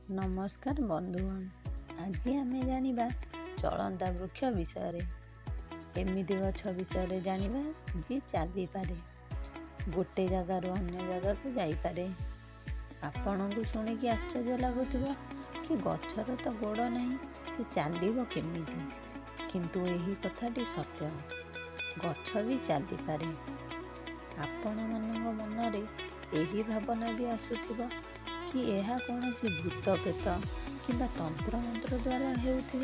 ନମସ୍କାର ବନ୍ଧୁଗଣ, ଆଜି ଆମେ ଜାଣିବା ଚଳନ୍ତା ବୃକ୍ଷ ବିଷୟରେ। ଏମିତି ଗଛ ବିଷୟରେ ଜାଣିବା ଯିଏ ଚାଲିପାରେ, ଗୋଟେ ଜାଗାରୁ ଅନ୍ୟ ଜାଗାକୁ ଯାଇପାରେ। ଆପଣଙ୍କୁ ଶୁଣିକି ଆଶ୍ଚର୍ଯ୍ୟ ଲାଗୁଥିବ କି ଗଛର ତ ଗୋଡ଼ ନାହିଁ, ସେ ଚାଲିବ କେମିତି? କିନ୍ତୁ ଏହି କଥାଟି ସତ୍ୟ, ଗଛ ବି ଚାଲିପାରେ। ଆପଣମାନଙ୍କ ମନରେ ଏହି ଭାବନା ବି ଆସୁଥିବ କି ଏହା କୌଣସି ଭୂତ ପ୍ରେତ କିମ୍ବା ତନ୍ତ୍ରମନ୍ତ୍ର ଦ୍ୱାରା ହେଉଥିବ।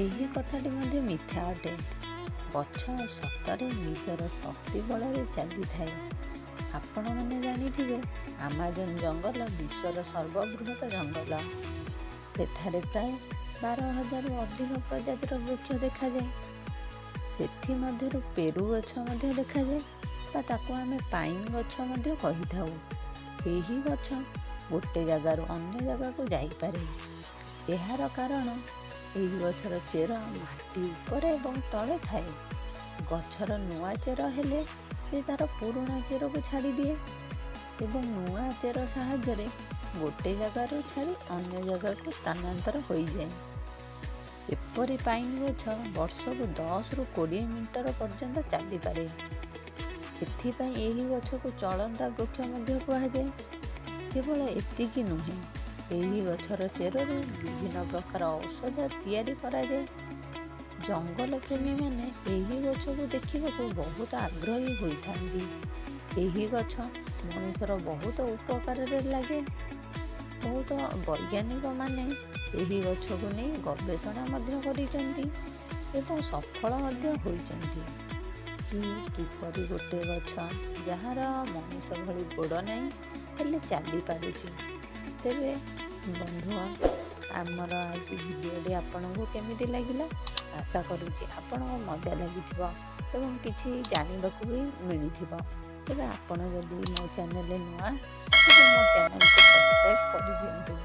ଏହି କଥାଟି ମଧ୍ୟ ମିଥ୍ୟା ଅଟେ। ଗଛ ସତରେ ନିଜର ଶକ୍ତି ବଳରେ ଚାଲିଥାଏ। ଆପଣମାନେ ଜାଣିଥିବେ ଆମାଜନ ଜଙ୍ଗଲ ବିଶ୍ୱର ସର୍ବବୃହତ ଜଙ୍ଗଲ। ସେଠାରେ ପ୍ରାୟ 12,000ରୁ ଅଧିକ ପ୍ରଜାତିର ବୃକ୍ଷ ଦେଖାଯାଏ। ସେଥିମଧ୍ୟରୁ ପେରୁ ଗଛ ମଧ୍ୟ ଦେଖାଯାଏ ବା ତାକୁ ଆମେ ପାଇନ୍ ଗଛ ମଧ୍ୟ କହିଥାଉ। ଏହି ଗଛ ଗୋଟେ ଜାଗାରୁ ଅନ୍ୟ ଜାଗାକୁ ଯାଇପାରେ। ଏହାର କାରଣ ଏହି ଗଛର ଚେର ମାଟି ଉପରେ ଏବଂ ତଳେ ଥାଏ। ଗଛର ନୂଆ ଚେର ହେଲେ ସେ ତା'ର ପୁରୁଣା ଚେରକୁ ଛାଡ଼ିଦିଏ ଏବଂ ନୂଆ ଚେର ସାହାଯ୍ୟରେ ଗୋଟେ ଜାଗାରୁ ଛାଡ଼ି ଅନ୍ୟ ଜାଗାକୁ ସ୍ଥାନାନ୍ତର ହୋଇଯାଏ। ଏପରି ପାଇନ୍ ଗଛ ବର୍ଷକୁ 10ରୁ 20 ମିଟର ପର୍ଯ୍ୟନ୍ତ ଚାଲିପାରେ। ଏଥିପାଇଁ ଏହି ଗଛକୁ ଚଳନ୍ତା ବୃକ୍ଷ ମଧ୍ୟ କୁହାଯାଏ। କେବଳ ଏତିକି ନୁହେଁ, ଏହି ଗଛର ଚେରରୁ ବିଭିନ୍ନ ପ୍ରକାର ଔଷଧ ତିଆରି କରାଯାଏ। ଜଙ୍ଗଲ ପ୍ରେମୀମାନେ ଏହି ଗଛକୁ ଦେଖିବାକୁ ବହୁତ ଆଗ୍ରହୀ ହୋଇଥାନ୍ତି। ଏହି ଗଛ ମଣିଷର ବହୁତ ଉପକାରରେ ଲାଗେ। ବହୁତ ବୈଜ୍ଞାନିକମାନେ ଏହି ଗଛକୁ ନେଇ ଗବେଷଣା ମଧ୍ୟ କରିଛନ୍ତି ଏବଂ ସଫଳ ମଧ୍ୟ ହୋଇଛନ୍ତି କି କିପରି ଗୋଟେ ଗଛ ଯାହାର ମଣିଷ ଭଳି ଗୋଡ଼ ନାହିଁ ହେଲେ ଚାଲିପାରୁଛି। ତେବେ ବନ୍ଧୁଗଣ, ଆମର ଆଜି ଭିଡ଼ିଓଟି ଆପଣଙ୍କୁ କେମିତି ଲାଗିଲା? ଆଶା କରୁଛି ଆପଣଙ୍କୁ ମଜା ଲାଗିଥିବ ଏବଂ କିଛି ଜାଣିବାକୁ ବି ମିଳିଥିବ। ତେବେ ଆପଣ ଯଦି ମୋ ଚ୍ୟାନେଲରେ ନୂଆ, ତେବେ ମୋ ଚ୍ୟାନେଲକୁ ସବସ୍କ୍ରାଇବ୍ କରିଦିଅନ୍ତୁ।